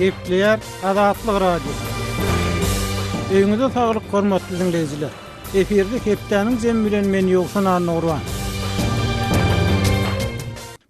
Gepleýär Azatlyk Radiosy. Öýüňize saglyk hormatly diňleýjiler. Efirde hepdäniň jemi bilen men Ýowşan Annagurban.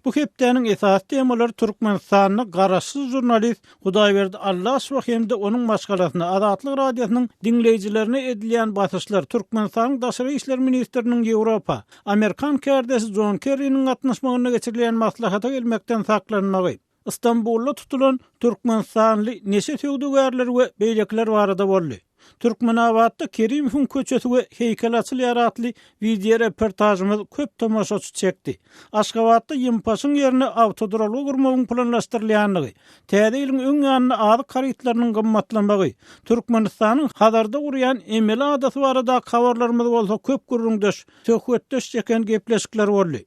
Bu hepdäniň esasy temalary Türkmenistanda garaşsyz žurnalist Hudaýberdi Allaşowa hem-de onuň maşgalasyna, Azatlyk Radiosynyň diňleýjilerine edilýän basyşlar, Türkmenistanyň daşary işler ministriniň Ýewropa, amerikan kärdeşi Jon Kerriniň gatnaşmagynda geçirilýän maslahata gelmekden saklanmagy, Stambulda tutulan türkmenistanly neşe söwdagärleri we beýlekiler barada boldy. Türkmenabatda Kerimowyň köçesi we heýkeli açylýar atly wideoreportažymyz köp tomaşaçy çekdi. Aşgabatda Ýympaşyň ýerine awtoduralga gurmagyň planlaşdyrylýandygy, Täze ýylyň öň ýanynda azyk harytlarynyň gymmatlamagy, Türkmenistanyň Hazarda gurýan emeli adasy baradaky habarlarymyz bolsa köp gürrüňdeş, söhbetdeş çeken gepleşikler boldy.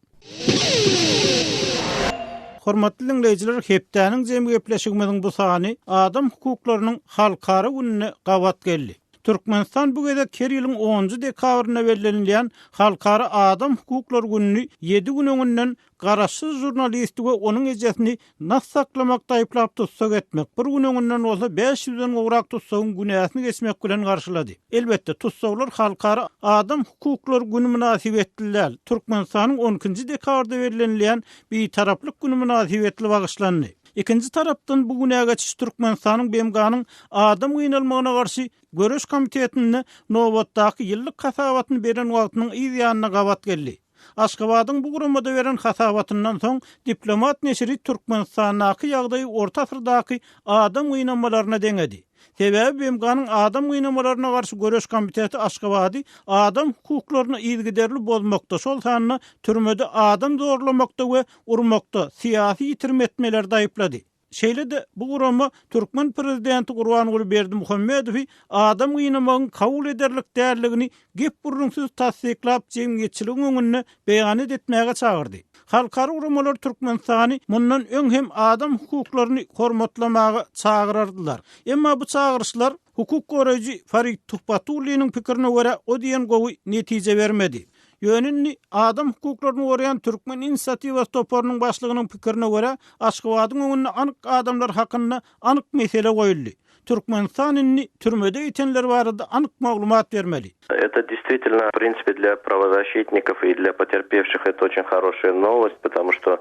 Hormatly diňleýjiler, hepdäniň jemi gepleşigimiziň bu sany Adam hukuklarynyň halkara gününe gabat geldi. Türkmenistan bu gezek her ýylyň onunjy dekabrynda bellenilýän Halkara adam hukuklary gününi ýedi gün öňünden Garaşsyz žurnalisti we onuň ejesini nas saklamakda aýyplap tussag etmek, bir gün öňünden bolsa bäş ýüzden gowrak tussagyň günäsini geçmek bilen garşylady. Elbetde, tussaglar Halkara adam hukuklary güni mynasybetli däl, Türkmenistanyň on ikinji dekabrda bellenilýän Bitaraplyk güni mynasybetli bagyşlandy. Ikinji tarapdan, bu günä geçiş Türkmenistanyň BMG-niň adam gynalmagyna garşy göreş komitetinde nobatdaky ýyllyk hasabatyny beren wagtynyň yz ýanyna gabat geldi. Aşgabadyň bu guramada beren hasabatyndan soň, Diplomat neşiri Türkmenistandaky ýagdaýy orta asyrdaky adam gynamalaryna deňedi. Sebäbi BMG-niň Adam gynamalaryna garşy göreş komiteti Aşgabady adam hukuklaryny yzygiderli bozmakda, şol sanda türmede adam zorlamakda we urmakda, syýasy ýitirim etmelerde aýyplady. Şeýle-de, bu gurama türkmen prezidenti Gurbanguly Berdimuhamedowy adam gynamagyň kabul ederlik däldigini gep-gürrüňsiz tassyklap, jemgyýetçiligiň öňünde beýanat etmäge çagyrdy. Halkara guramalar Türkmenistany mundan öň hem adam hukuklaryny hormatlamaga çagyrardylar. Emma bu çagyryşlar, hukuk goraýjy Farid Tuhbatulliniň pikirine görä, o diýen gowy netije bermedi. Ýöne indi adam hukuklaryny goraýan Türkmen inisiatiwasy toparynyň başlygynyň pikirine görä, Aşgabadyň öňünde anyk adamlar hakynda anyk mesele goýuldy. Türkmenistan indi türmede ýitenler barada anyk maglumat bermeli. Это действительно, в принципе, для правозащитников и для потерпевших это очень хорошая новость, потому что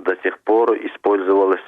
до сих пор использовалась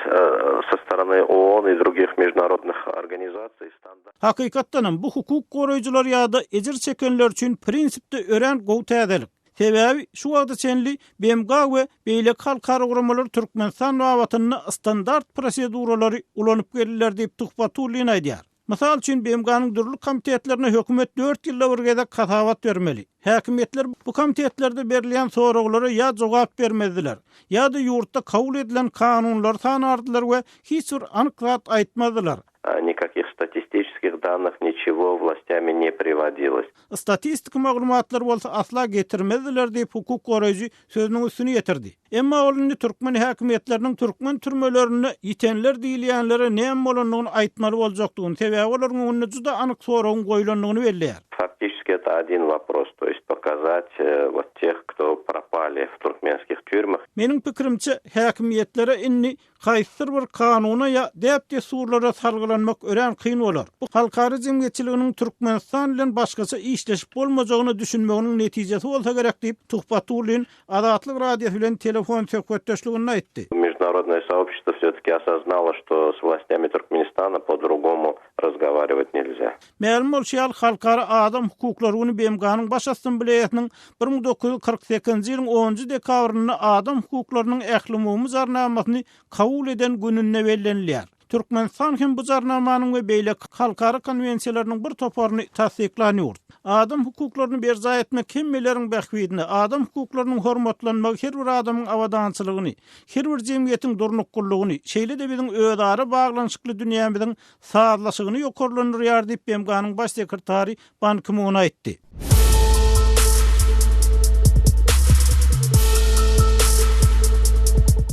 со стороны ООН и других международных организаций стандарт. Hakykatdanam, bu hukuk goraýjylar ýa-da ejir çekenler üçin prinsipde örän gowy täzelik. Sebäbi şu wagta çenli BMG we beýleki halkara guramalar Türkmenistan babatynda standart proseduralary ulanyp geldiler diýip, Tuhbatullin aýdýar. Mysal üçin, BMG-niň dürli komitetlerine hökümet dört ýylda bir gezek hasabat bermeli. Häkimiýetler bu komitetlerde berilýän soraglara ýa jogap bermezdiler, ýa-da ýurtda kabul edilen kanunlary sanardylar we hiç bir anyk zat aýtmazdylar. Nikakih statistiçeskih dannyh niçego wlastyami ne priwodilos. Statistiki maglumatlary bolsa asla getirmezdiler diýip, hukuk goraýjy sözüniň üstüni ýetirdi. Emma ol indi türkmen häkimiýetleriniň türkmen türmelerinde ýitenler diýilýänlere näme bolandygyny aýtmaly boljakdygyny, sebäbi olaryň öňünde juda anyk soragyň goýlandygyny belleýär. Faktiçeski eto odin wopros, to ýest pokazat wot teh, kto propali w turkmenskih týurmah. Meniň pikirimçe, häkimiýetlere indi Haýsydyr bir kanuna ýa däp-dessurlara salgylanmak örän kyn bolar. Bu halkara jemgyýetçiliginiň Türkmenistan bilen başgaça işleşip bolmajagyna düşünmeginiň netijesi bolsa gerek diýip, Tuhbatullin Azatlyk Radiosy bilen telefon söhbetdeşliginde aýtdy. Международное сообщество все-таки осознало, что с властями Туркменистана по-другому razgovarivat nelzya. Mälim bolşy ýaly, Halkara adam hukuklary güni BMG-niň Baş Assambleýasynyň 1948-nji ýylyň onunjy dekabrynda Adam hukuklarynyň ählumumy Jarnamasyny kabul eden gününde bellenilýär. Türkmenistan hem bu Jarnamanyň we beýleki halkara konwensiýalarynyň bir toparyny tassyklan ýurt. Adam hukuklaryny berjaý etmek hemmeleriň bähbidine, adam hukuklarynyň hormatlanmagy her bir adamyň abadançylygyny, her bir jemgyýetiň durnuklylygyny, şeýle-de biziň özara baglanyşykly dünýämiziň sazlaşygyny ýokarlandyrýar diýip, BMG-niň Baş sekretary Ban Ki-mun aýtdy.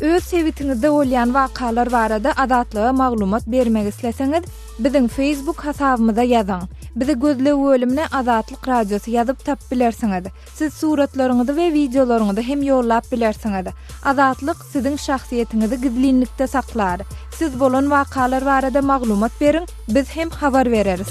Öz sebitiňizde bolýan wakalar barada Azatlyga maglumat bermek isleseňiz, biziň Facebook hasabymyza ýazyň. Bizi gözleg bölümine Azatlyk Radiosy ýazyp tapyp bilersiňiz. Siz suratlaryňyzy we wideolaryňyzy hem ýollap bilersiňiz. Azatlyk siziň şahsyýetiňizi gizlinlikde saklar. Siz bolan wakalar barada maglumat beriň, biz hem habar bereris.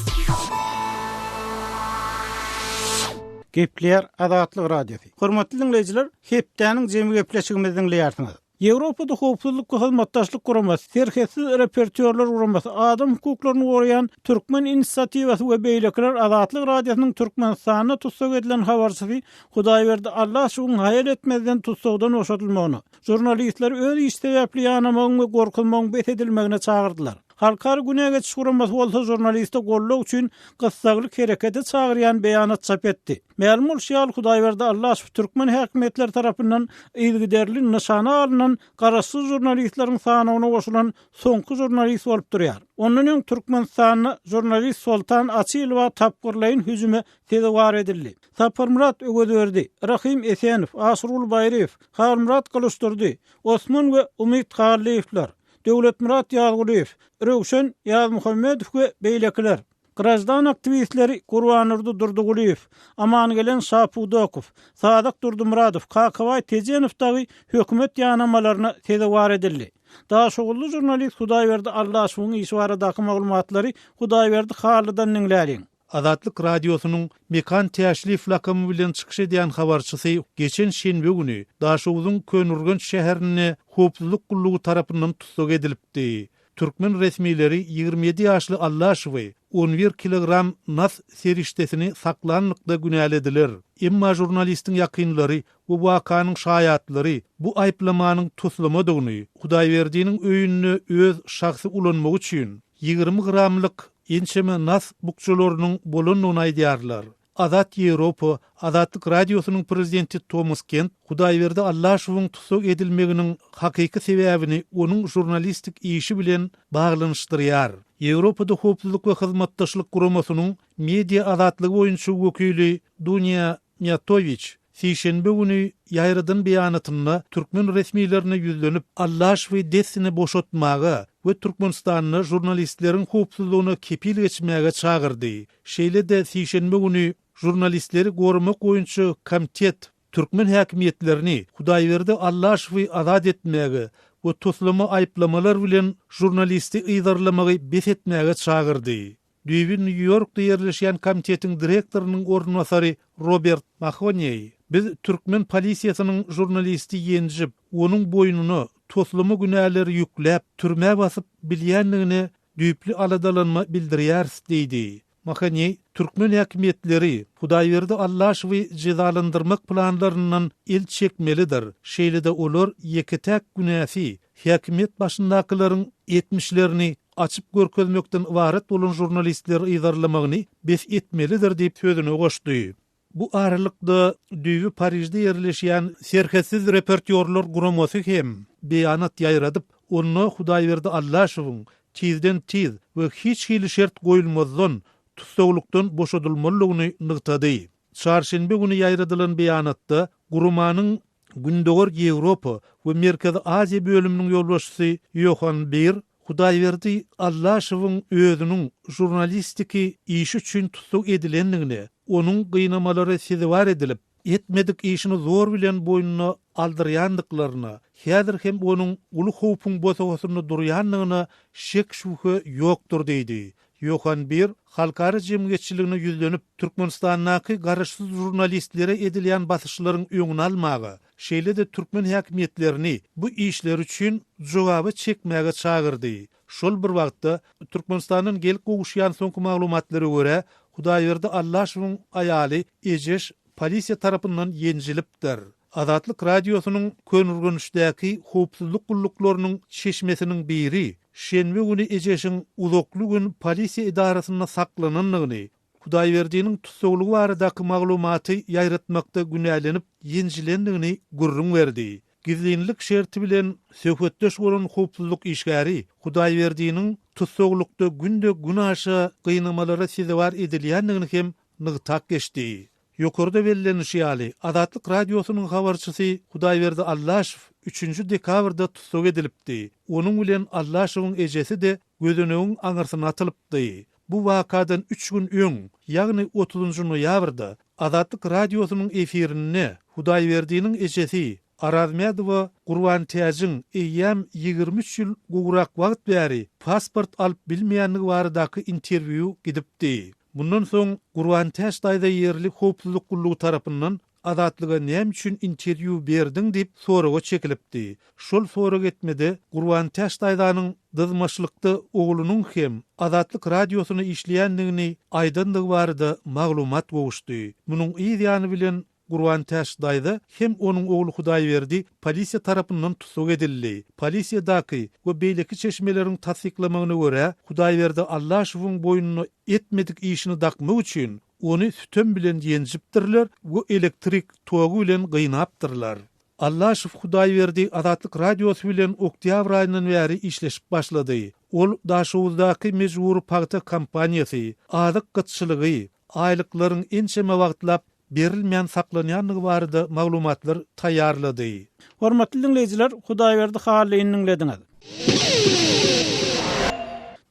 Gepleýär Azatlyk Radiosy. Hormatly diňleýjiler, hepdäniň jemi gepleşigimizi diňleýärsiňiz. Ýewropada Howpsuzlyk we Hyzmatdaşlyk Guramasy, Serhetsiz reportýorlar guramasy, adam hukuklaryny goraýan Türkmen inisiatiwasy we beýlekiler Azatlyk Radiosynyň Türkmenistanda tussag edilen habarçysy Hudaýberdi Allaşowyň haýal etmezden tussagdan boşadylmagyna, žurnalistleri öz işi sebäpli ýanamagyň we gorkuzmagyň bes edilmegine çagyrdylar. Halkara günä geçiş guramasy bolsa žurnaliste goldaw üçin gyssagly herekete çagyrýan beýanat çap etdi. Mälim bolşy ýaly, Hudaýberdi Allaşow türkmen häkimiýetleri tarapyndan yzygiderli nyşana alnan garaşsyz žurnalistleriň sanawyna goşulan soňky žurnalist bolup durýar. Ondan öň Türkmenistanda žurnalist Soltan Açylowa tapgyrlaýyn hüjüme sezewar edildi. Saparmyrat Öwezberdi, Rahym Esenow, Aşyrguly Baýryýew, Halmyrat Gylyçdurdy, Osman we Umyt Hallyýewler, Döwletmyrat Ýazgulyýew, Röwşen Ýazmuhammedow we beýlekiler. Graždan aktiwistleri Gurbandurdy Durdygulyýew, Amangelen Şapudakow, Sadyk Durdymyradow, Kakabaý Tejenow dagy hökümet ýanamalaryna sezewar edildi. Daşoguzly žurnalist Hudaýberdi Allaşowyň işi baradaky maglumatlary Hudaýberdi Hallydan diňläliň. Azatlyk Radiosynyň Mekan Täşliýew lakamy bilen çykyş edýän habarçysy geçen şenbe güni Daşoguzyň Köneürgenç şäherinde howpsuzlyk gullugy tarapyndan tussag edilipdi. Türkmen resmileri 27 ýaşly Allaşowy 11 kilogram nas serişdesini saklanlykda günälediler. Emma žurnalistiň ýakynlary we wakanyň şaýatlary bu aýyplamanyň toslamadygyny, Hudaýberdiniň öýünde öz şahsy ulanmagy üçin 20 gramlyk ençeme nas bukjalarynyň bolandygyny aýdýarlar. Azat Ýewropa, Azatlyk Radiosynyň prezidenti Tomas Kent Hudaýberdi Allaşowyň tussag edilmeginiň hakyky sebäbini onuň žurnalistik işi bilen baglanyşdyrýar. Ýewropada Howpsuzlyk we Hyzmatdaşlyk Guramasynyň media azatlygy boýunça wekili Dunýa Mýatowiç sişenbe güni ýaýradan beýanatynda türkmen resmilerine ýüzlenip, Allaşowy dessine boşatmaga we Türkmenistanda žurnalistleriň howpsuzlygyna kepil geçmäge çagyrdy. Şeýle-de sişenbe güni Žurnalistleri goramak boýunça komitet türkmen häkimiýetlerini Hudaýberdi Allaşowy azat etmäge we toslama aýyplamalar bilen žurnalisti yzarlamagy bes etmäge çagyrdy. Düýbi Nýu-Ýorkda ýerleşýän komitetiň direktorynyň orunbasary Robert Mahoneý, Biz türkmen polisiýasynyň žurnalisti ýenjip, onuň boýnuna toslama günäleri ýükläp, türmä basyp bilýändigine düýpli aladalanma bildirýäris diýdi. Mahoneý türkmen häkimiýetleri Hudaýberdi Allaşowy jezalandyrmak planlaryndan el çekmelidir, şeýle-de olar ýeke-täk günäsi häkimiýet başyndakylaryň etmişlerini açyp görkezmekden ybarat bolan žurnalistleri yzarlamagyny bes etmelidir diýip sözüne goşdy. Bu aralykda, düýbi Parižde ýerleşýän Serhetsiz reportýorlar guramasy hem beýanat ýaýradyp, onda Hudaýberdi Allaşowyň tizden-tiz we hiç hili şert goýulmazdan tussaglykdan boşadylmalydygyny nygtady. Çarşenbe güni ýaýradylan beýanatda guramanyň Gündogar Ýewropa we Merkezi Aziýa bölüminiň ýolbaşçysy Ýohan Bir Hudaýberdi Allaşowyň özüniň žurnalistiki işi üçin tussag edilendigine, onuň gynamalara sezewar edilip, etmedik işini zor bilen boýnuna aldyrýandyklaryna, häzir hem onuň uly howpuň bosagasynda durýandygyna şek-şübhe ýokdur diýdi. Ýohan Bir halkara jemgyýetçiligine ýüzlenip, Türkmenistandaky garaşsyz žurnalistlere edilýän basyşlaryň öňüni almaga, şeýle-de türkmen häkimiýetlerini bu işleri üçin jogaba çekmäge çagyrdy. Şol bir wagtda, Türkmenistandan gelip gowuşýan soňky maglumatlara görä, Hudaýberdi Allaşowyň aýaly Ejeş polisiýa tarapyndan ýenjilipdir. Azatlyk Radiosynyň Köneürgençdäki howpsuzlyk gulluklarynyň çeşmesiniň biri şenbe güni Ejeşiň uzakly gün polisiýa edarasynda saklanandygyny, Hudaýberdiniň tussaglygy baradaky maglumaty ýaýratmakda günälenip ýenjilendigini gürrüň berdi. Gizlinlik şerti bilen söhbetdeş bolan howpsuzlyk işgäri Hudaýberdiniň tussaglykda günde-günaşa gynamalara sezewar edilýändigini hem nygtap geçdi. Ýokarda bellenişi ýaly, Azatlyk Radiosynyň habarçysy Hudaýberdi Allaşow üçünji dekabrda tussag edilipdi. Onuň bilen Allaşowyň ejesi-de gözenegiň aňyrsyna atylypdy. Bu wakadan üç gün öň, ýagny otuzynjy noýabrda Azatlyk Radiosynyň efirinde Hudaýberdiniň ejesi Arazmädowa Gurbantäjiň eýýäm 23 ýyl gowrak wagt bäri pasport alyp bilmeýändigi baradaky interwýu gidipdi. Mundan soň Gurbantäç daýza ýerli howpsuzlyk gullugy tarapyndan Azatlyga näme üçin interwýu berdiň diýip soraga çekilipdi. Şol sorag etmede Gurbantäç daýzanyň dyzmaçlykda oglunyň hem Azatlyk Radiosyna işleýändigini aýdandygy barada maglumat gowuşdy. Munuň yz ýany bilen Gurbantäç daýza hem onuň ogly Hudaýberdi polisiýa tarapyndan tussag edildi. Polisiýadaky we beýleki çeşmeleriň tassyklamagyna görä, Hudaýberdi Allaşowyň boýnuna etmedik işini dakmak üçin ony sütem bilen ýenjipdirler we elektrik togy bilen gynapdyrlar. Allaşow Hudaýberdi Azatlyk Radiosy bilen oktýabr aýyndan bäri işleşip başlady. Ol Daşoguzdaky mejbury pagta kampaniýasy, azyk gytçylygy, aýlyklaryň ençeme wagtlap berilmän saklanýandygy barada maglumatlar taýýarlady. Hormatly diňleýjiler, Hudaýberdi Hallyny diňlediňiz.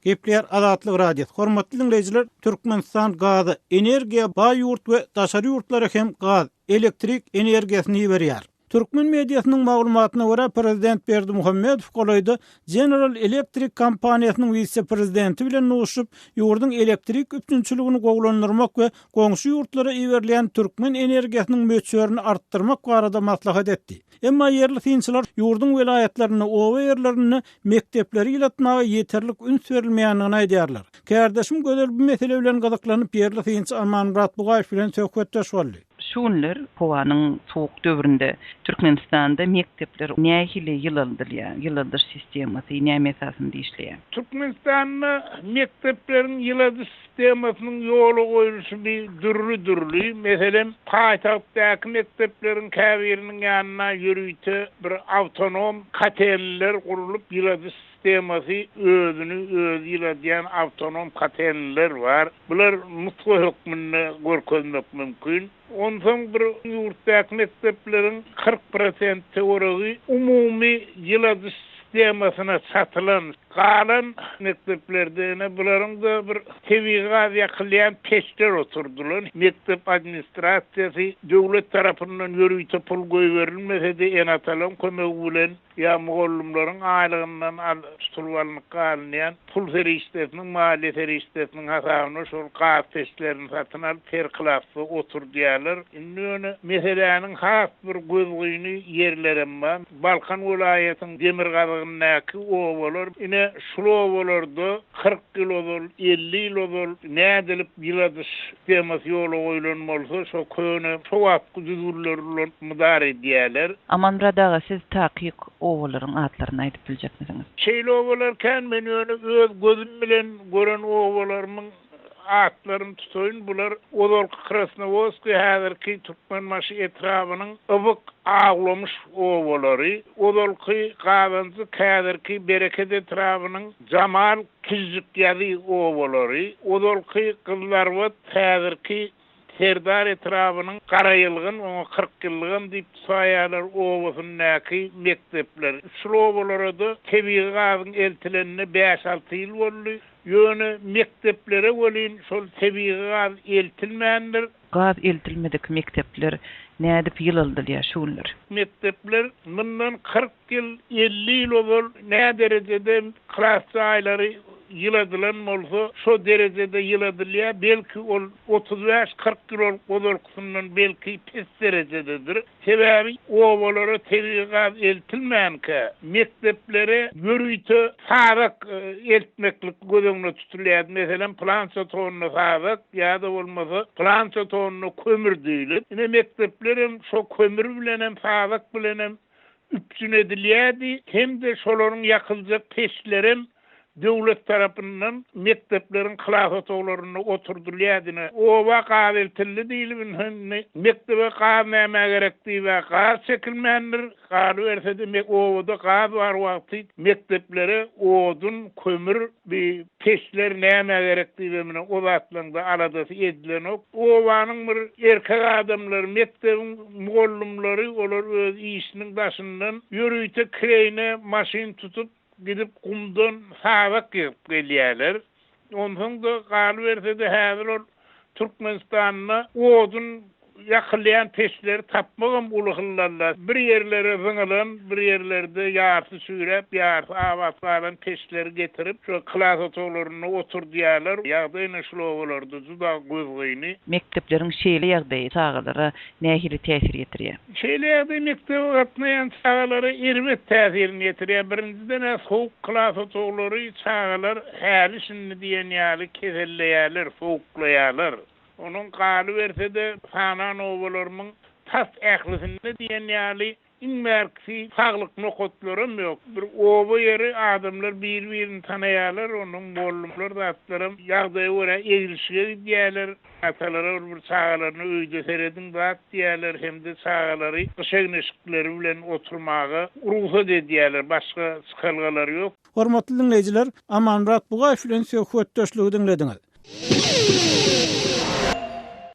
Gepleýär Azatlyk Radiosy. Hormatly diňleýjiler, Türkmenistan gaza, energiýa baý ýurt we daşary ýurtlara hem gaz, elektrik energiýasyny iberýär. Türkmen mediasynyň maglumatyna görä, prezident Berdimuhamedow golaýda General Electric kompaniýasynyň wise-prezidenti bilen duşuşyp, ýurduň elektrik üpjünçiligini gowulandyrmak we goňşy ýurtlara iberilýän türkmen energiýasynyň möçberini artdyrmak barada maslahat etdi. Emma ýerli synçylar ýurduň welaýatlarynda, oba ýerlerinde mekdepleri ýylatmaga ýeterlik üns berilmeýändigini aýdýarlar. Kärdeşim Gözel bu mesele bilen gyzyklanyp, ýerli synçy Amanmyrat Bugaýew bilen söhbetdeş boldy. Şu günler howanyň sowuk döwründe Türkmenistanda mekdepler nähili ýylaldylýar? Ýylaldyş sistemasy näme esasynda işleýär? Türkmenistanda mekdepleriň ýyladyş sistemasynyň ýola goýluşy bir dürli-dürli. Meselem, paýtagtdaky mekdepleriň käbiriniň ýanynda ýörite bir awtonom kotelniler gurlup, ýyladyş sistemasy özüni özi ýyladýan awtonom kotelniler bar. Bular nusga hökmünde görkezmek mümkin. Onsoň bir ýurtdaky mekdepleriň 40 prosent töweregi umumy ýyladyş sistemasyna çatylan, galan mekdeplerde ine bularyň-da bir tebigy gaz ýakylýan peçler oturdylan. Mekdep administrasiýasy döwlet tarapyndan ýörite pul goýberilmese-de ene-atalaryň kömegi bilen ýa mugallymlaryň aýlygyndan al tutulyp alnyp galynýan pul serişdesiniň, maliýe serişdesiniň hasabyna şol gaz peçlerini satyn alyp, her klasda oturdýarlar. Indi ýöne meseläniň has bir gözgyny ýerlerem bar. Balkan welaýatyň demirgazygyndaky obalar, ine, şul obalarda 40 ýyl ozal, 50 ýyl ozal nädilip ýyladyş sistemasy ýola goýlan bolsa, şo köne, şo wagtky düzgünleri ulanyp mydar edýärler. Amanmyrat aga, siz takyk obalaryň atlaryny aýdyp biljekmisiňiz? Şeýle obalar kän, men ýöne öz gözüm bilen gören obalarymyň atlaryny tutaýyn, bular ozalky Krasnowodskiý, häzirki Türkmenbaşy etrabynyň Ybyk, Awlamyş obalary, ozalky Gazanjyk, häzirki Bereket etrabynyň Jamal, Kižžikýazy obalary, ozalky Gyzlarbat, häzirki Serdar etrabynyň Garaýylgyn, oňa 40 ýyllygam diýip tutaýarlar, obasyndaky mekdepler. Şul obalara-da tebigy gazyň eltilenine bäş-alty ýyl boldy. Ýöne mekdeplere welin şol tebigy gaz eltilmändir. Gaz eltilmedik mekdepler nädip ýylaldylýar şu günler? Mekdepler mundan 40 ýyl, 50 ýyl ozal näderejede klas jaýlary ýyladylan bolsa, şo derejede ýyladylýar. Belki ol 35-40 ýyl ozalkysyndan belki pes derejededir. Sebäbi obalara tebigy gaz eltilmänkä, mekdeplere ýörite sazak eltmeklik göz öňünde tutulýardy. Meselem, pylança tonna sazak ýa-da bolmasa pylança tonna kömür diýlip. Ine, mekdeplerem şo kömür bilenem, sazak bilenem üpjün edilýärdi hem-de şolaryň ýakyljak peçlerem döwlet tarapyndan mekdepleriň klas otaglarynda oturdylýardy. Ine, oba gaz eltildi diýlip, indi indi mekdebe gaz nämä gerek diýip-ä gaz çekilmändir. Galyberse-de, obada gaz bar wagty mekdeplere odun, kömür, bi peçler nämä gerek diýibem ine, o zatlaryň-da aladasy edilenok. Obanyň bir erkek adamlary, mekdebiň mugallymlary, olar öz işiniň daşyndan ýörite kireýine maşyn tutup, Gidip gumdan sazak ýygyp gelýärler. Onsoň-da galyberse-de häzir ol Türkmenistanda odun ýakylýan peçleri tapmagam uly hyllalla. Bir ýerlere zyňylan, bir ýerlerde ýarsy çüýräp, ýarsy abat galan peçleri getirip, şo klas otaglarynda oturdýarlar. Ýagdaý ine şul obalarda juda gözgyny. Mekdepleriň şeýle ýagdaýy çagalara nähili täsir ýetirýär? Şeýle ýagdaý mekdebe gatnaýan çagalara erbet täsirini ýetirýär. Birinjiden-ä sowuk klas otaglary çagalar häli-şindi diýen ýaly keselleýärler, sowuklaýarlar. Onuň galyberse-de sanan obalarymyň tas ählisinde diýen ýaly Iň bärkisi saglyk nokatlaram ýok. Bir oba ýeri adamlar biri-birini tanaýarlar, onuň mollumlar zatlaram ýagdaýa görä eglişige gidýärler. Atalara ol bir çagalaryna öýde serediň zat diýýärler hem-de çagalary gyş egin-eşikleri bilen oturmaga rugsat edýärler, başga çykalgalary ýok. Hormatly diňleýjiler, Amanmyrat Bugaýew bilen söhbetdeşligi diňlediňiz.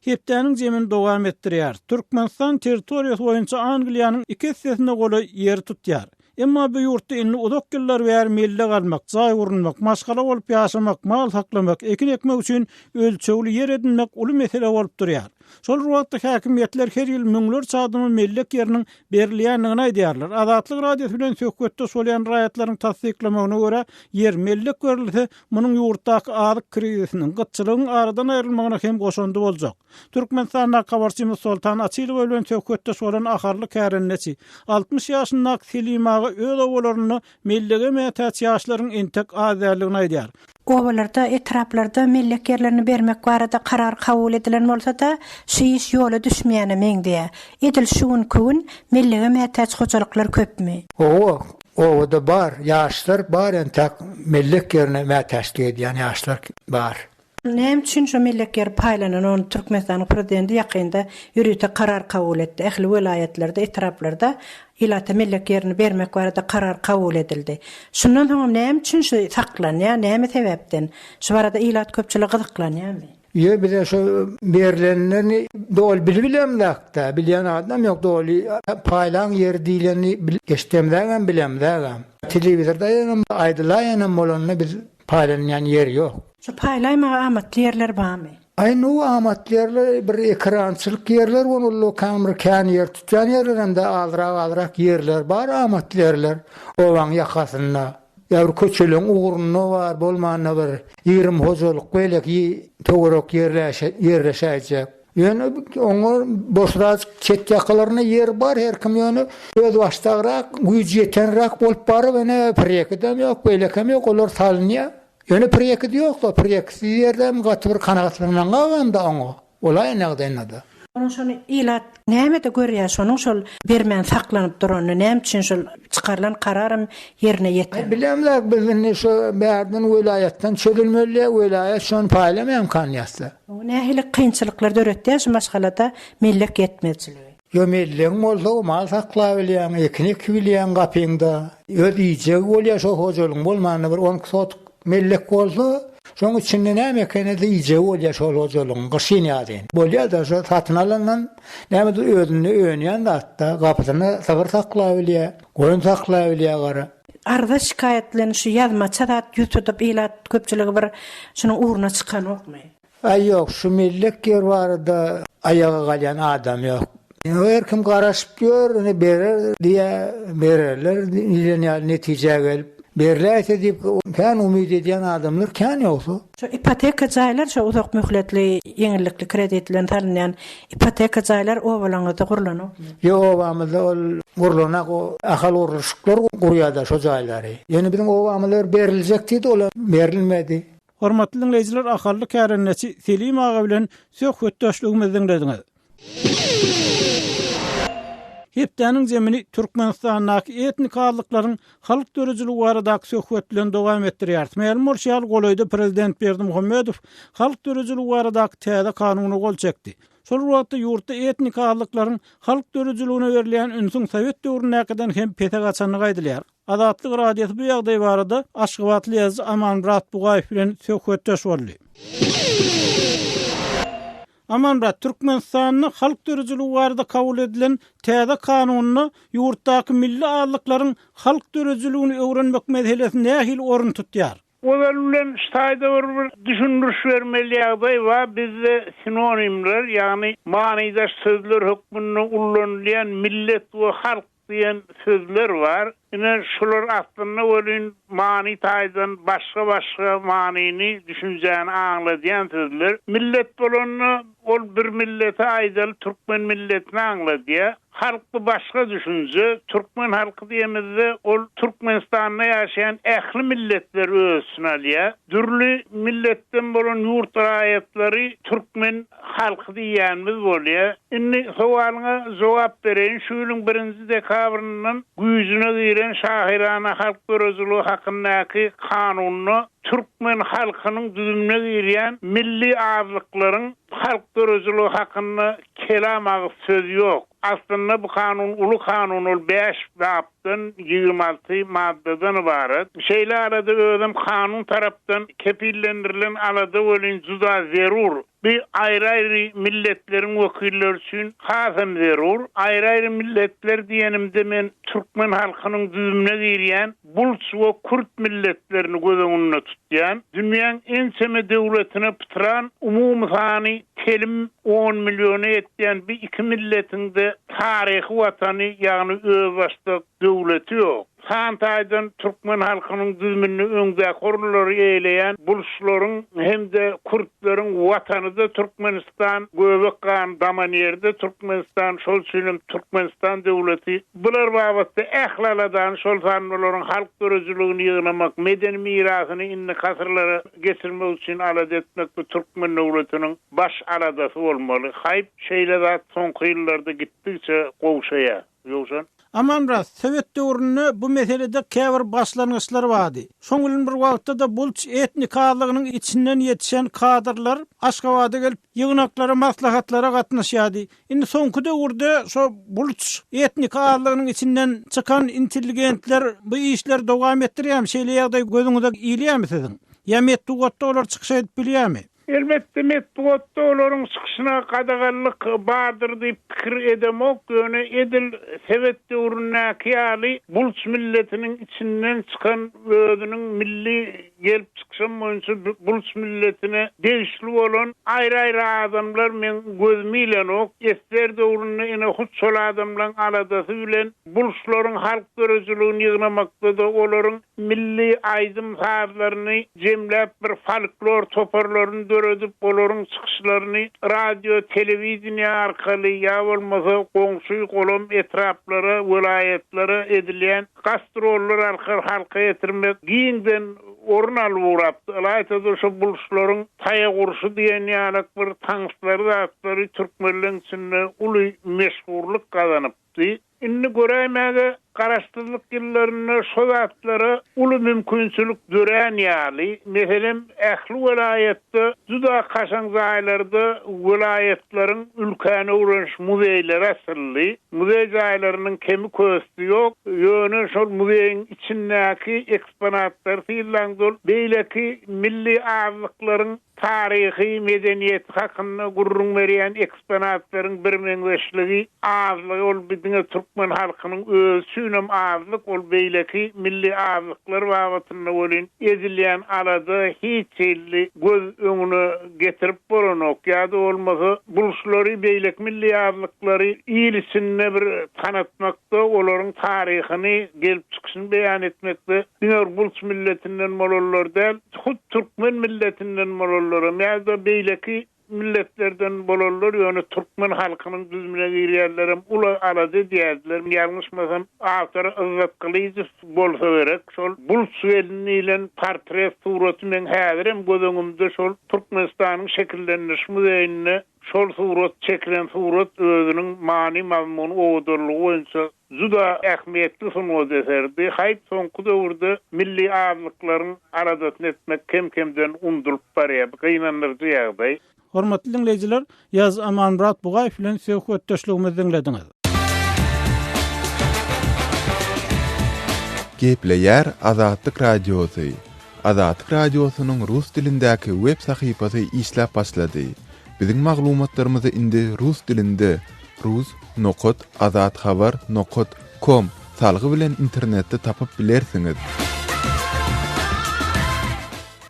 Hepdäniň jemini dowam etdirýäris. Türkmenistan territoriýasy boýunça Angliýanyň iki essesine golaý ýeri tutýar. Emma bu ýurtda indi uzak ýyllar bäri mellek almak, jaý gurunmak, maşgala bolup ýaşamak, mal saklamak, ekin ekmek üçin ölçegli ýer edinmek uly mesele bolup durýar. Şol bir wagtda häkimiýetler her ýyl müňlerçe adama mellek ýeriniň berilýändigini aýdýarlar. Azatlyk Radiosy bilen söhbetdeş bolýan raýatlaryň tassyklamagyna görä, ýer mellek berilse, munuň ýurtdaky azyk krizisiniň, gytçylygyň aradan aýrylmagyna hem goşandy boljak. Türkmenistandaky habarçymyz Soltan Açylowa bilen söhbetdeş bolan ahally kärendeçi, 60 ýaşyndaky Selim aga öz obalarynda mellege mätäç ýaşlaryň entek az däldigini aýdýar. Obalarda, etraplarda mellek ýerlerini bermek barada karar kabul edilen bolsa-da, şu iş ýola düşmeýäne meňzeýär. Edil şu günki gün mellege mätäç hojalyklar köpmi? Hawa, obada bar, ýaşlar bar entäk mellek ýerine mätäçlik edýän ýaşlar bar. Näme üçin şo mellek ýeri paýlanan ony Türkmenistanyň prezidenti ýakynda ýörite karar kabul etdi. Ähli welaýatlarda, etraplarda ilata mellek ýerini bermek barada karar kabul edildi. Şundan soňam näme üçin şu saklanýar, näme sebäpden? Şu barada ilat köpçüligi gyzyklanýarmy? Ýö bize şo berlenlerini doly bilibilemzakda, bilýän adam ýok doly paýlaň ýeri diýlenini eşdemzagam bilemzagam. Telewizorda aýdanam aýdylaýanam bolanda biz Paýlanýan ýer ýok. Şu paýlaýmaga amatly ýerler barmy? Aý nu amatly ýerler bir ekerançylyk ýerler bar uly kän bir kän ýer tutýan ýerler hem-de azrak azrak ýerler bar amatly ýerler obaň ýakasynda ýa bir köçeleň ugrunda bar bolmanda bir 20 hojalyk beýleki töwerek ýerleşäýjek. Ýöne oňa boşrajyk çet ýakalarynda ýer bar her kim ýöne özbaşdagrak güýji ýetenräk bolup baryp ene proýekidem ýok beýlekem ýok olar salynýar. Ýöne proýekidi ýok-da proýeksiz ýerdem gaty bir kanagatlanmaňagam-da oňa bolaýan ýagdaýynda-da. Onuň şony ilat nämede görýär şonuň şol bermän saklanyp duranyny näme üçin şol çykarylan kararam ýerine ýetirmedi. Aý bilemzok biz indi şo bärden welaýatdan çözülmeli welaýat şony paýlamaýamkan ýatsa. Nähili kynçylyklar döretýär şu maşgalada mellek ýetmezçiligi? Ýo mellegiň bolsa mal saklabilýäň, ekin ekibilýäň gapyňda. Öz iýjegi bolýar şo hojalygyň bolmanda bir onki sotuk mellek bolsa, şoň içinde näme ekeni-de iýjegi bolýar şol hojalygyň gyşyn ýazyn. Bolýar-da şo satyn alandan nämedir özünde önýän zat-da, gapysynda sygyr saklabilýär, goýun saklabilýär gara. Arza-şikaýat bilen şu ýazmaça zat ýüz tutup ilat köpçüligi bir şunuň ugruna çykanokmy? Aý ýok, şu mellek ýer barada aýaga galýan adam ýok. Her kim garaşyp ýör, ine berer diýýä, bererler diýlen ýaly netijä gelip, berläýse diýip kän umyt edýän adamlar kän ýogsa. Şu ipoteka jaýlar şo uzak möhletli ýeňillikli kredit bilen salynýan ipoteka jaýlar obalaňyzda gurlanokmy? Ýok obamyzda ol gurlanak o Ahal gurluşyklar gurýada şo jaýlary. Ýöne biziň obamyzda bir beriljek diýdi olam berilmedi. Hormatly diňleýjiler Ahally kärendeçi Selim aga bilen söhbetdeşligimizi diňlediňiz. Hepdäniň zemini Türkmenistandaky etnik azlyklaryň halk döredijiligi baradaky söhbet bilen dowam etdirýäris. Mälim bolşy ýaly, golaýda prezident Berdimuhamedow halk döredijiligi baradaky täze kanuna gol çekdi. Şol bir wagtda ýurtda etnik azlyklaryň halk döredijiligine berilýän ünsüň sowet döwründäkiden hem pese gaçandygy aýdylýar. Azatlyk Radiosy bu ýagdaý barada aşgabatly ýazyjy Amanmyrat Bugaýew bilen söhbetdeş boldy. Amanmyrat, Türkmenistanda halk döredijiligi barada kabul edilen täze kanunda ýurtdaky milli azlyklaryň halk döredijiligini öwrenmek meselesi nähili orun tutýar? Ozal bilen şu taýda bir bir düşündiriş bermeli ýagdaý bar, bizde sinonimler, ýagny manydaş sözler hökmünde ullanylýan millet we halk diýen sözler bar. Ine, şular aslynda welin many taýdan başga-başga manyny, düşünjäni aňladýan sözler. Millet bolanda, ol bir milleti aýdaly türkmen milletini aňladýar. Halk bu başga düşünje. Türkmen halky diýemizde, ol Türkmenistanda ýaşaýan ähli milletleri öz içine alýar. Dürli milletden bolan ýurt raýatlary türkmen halky diýýänimiz bolýar. Indi sowalyňa jogap bereýin. Şu ýylyň birinji dekabryndan güýjüne giren Şahyrana halk döredijiligi hakyndaky kanunda türkmen halkynyň düzümine girýän milli azlyklaryň halk döredijiligi hakynda kelam agyz söz ýok. Aslynda bu kanun uly kanun ol bäş bapdan 26 maddadan ybarat. Şeýle alada özem kanun tarapdan kepillendirilen alada welin juda zerur. Bu aýry-aýry milletleriň wekilleri üçin hasam zerur. Aýry-aýry milletler diýenimde men türkmen halkynyň düzümine girýän bulç we kürt milletlerini göz öňünde tutýan. Dünýäň ençeme döwletine pytran, umumy sany telim on milliona ýetýän bu iki milletiň-de taryhy watany, ýagny özbaşdak döwleti ýok. San taýdan türkmen halkynyň düzüminde öňdäki orunlary eýeleýän bulçlaryň hem-de kürtleriň watany-da Türkmenistan, göbek gany daman ýeri-de Türkmenistan, şol üçin hem Türkmenistan döwleti bular babatda ähli aladany, şol sanda olaryň halk döredijiligini ýygnamak, medeni mirasyny indiki asyrlara geçirmek üçin alada etmek bu türkmen döwletiniň baş aladasy bolmaly. Haýp, şeýle zat soňky ýyllarda gitdigiçe gowşaýar. Ýowşan. Amanmyrat, sowet döwründe bu meselede käbir başlangyçlar bardy. Şoň bilen bir wagtda-da bulç etnik azlygynyň içinden ýetişen kadrlar Aşgabada gelip, ýygnaklara, maslahatlara gatnaşýardy. Indi soňky döwürde şo bulç etnik azlygynyň içinden çykan intelligentler bu işleri dowam etdirýärmi? Şeýle ýagdaý gözüňize ilýärmi siziň? Ýa metbugatda olar çykyş edip bilýärmi? Elbetde, metbugatda olaryň çykyşyna gadaganlyk bardyr diýip pikir edemok, ýöne edil sowet döwründäki ýaly bulç milletiniň içinden çykan özüniň milli gelip çykyşam boýunça bulç milletine degişli bolan aýry-aýry adamlar meň gözüme ilenok. Ssr döwründe ine hut şol adamlaryň aladasy bilen bulçlaryň halk döredijiligini ýygnamakda-da olaryň milli aýdym-sazlaryny jemläp bir folklor toparlaryny döredip, olaryň çykyşlaryny radio, telewideniýe arkaly ýa bolmasa goňşy-golam etraplara, welaýatlara edilýän gastrollar arkaly halka ýetirmek giňden orun alyp ugrapdy. Ylaýta-da şo buluşlaryň taýak urşy diýen ýalak bir taňslary zatlary türkmenleň içinde uly meşhurlyk gazanypdy. Indi göräýmäge Garaşsyzlyk ýyllarynda şo zatlara uly mümkinçilik dörän ýaly. Meselem, ähli welaýatda juda kaşaň jaýlarda welaýatlaryň ülkäni öwreniş muzeýleri açyldy. Muzeý jaýlarynyň kemi-kösti ýok. Ýöne şol muzeýiň içindäki eksponatlary synlaňda ol beýleki milli azlyklaryň Taryhy medeniýeti hakynda gürrüň berýän eksponatlaryň birmeňzeşligi, azlygy ol bi diňe türkmen halkynyň özi üçinem azlyk, ol beýleki milli azlyklar babatynda welin edilýän alada hiç hili göz öňüne getirip bolanok ýa-da bolmasa buluşlary beýleki milli azlyklary il içinde bir tanatmakda olaryň taryhyny gelip çykyşyny beýan etmekde diňe bir bulç milletinden bolanlar däl, Hut türkmen milletinden bolanlaram ýa-da beýleki milletlerden bolanlar, ýöne türkmen halkynyň düzümine girýänlerem uly alada edýärdiler. Ýalňyşmasam, awtory Yzzat Gylyjow bolsa gerek. Şol Bulç gelin diýlen portret suraty meň häzirem göz öňümde şol Türkmenistanyň şekillendiriş muzeýinde şol surat çekilen surat özüniň many-mazmuny owadanlygy boýunça Juda ähmiýetli sungat eseridi. Haýp, soňky döwürde milli azlyklaryň aladasyny etmek kem-kemden undulyp barýar. Bu gynandyryjy ýagdaý. Hormatly diňleýjiler, Ýaz Amanmyrat Bugaýew bilen söhbetdeşligimizi diňlediňiz. Gepleýär Azatlyk Radiosy, Azatlyk Radiosynyň rus dilindäki web sahypasy işläp başlady. Biziň maglumatlarymyzy indi rus dilinde rus nokat azathabar nokat kom salgy bilen internetde tapyp bilersiňiz.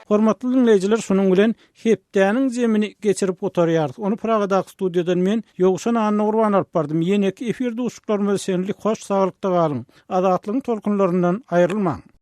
Hormatly diňleýjiler, şunuň bilen hepdäniň jemini geçirip gutarýarys. Ony Pragadaky studiýadan men, Ýowşan Annagurban alyp bardym. Ýeneki efir duşuşyklarymyza çenli hoş saglykda galyň. Azatlygyň tolkunlaryndan aýrylmaň!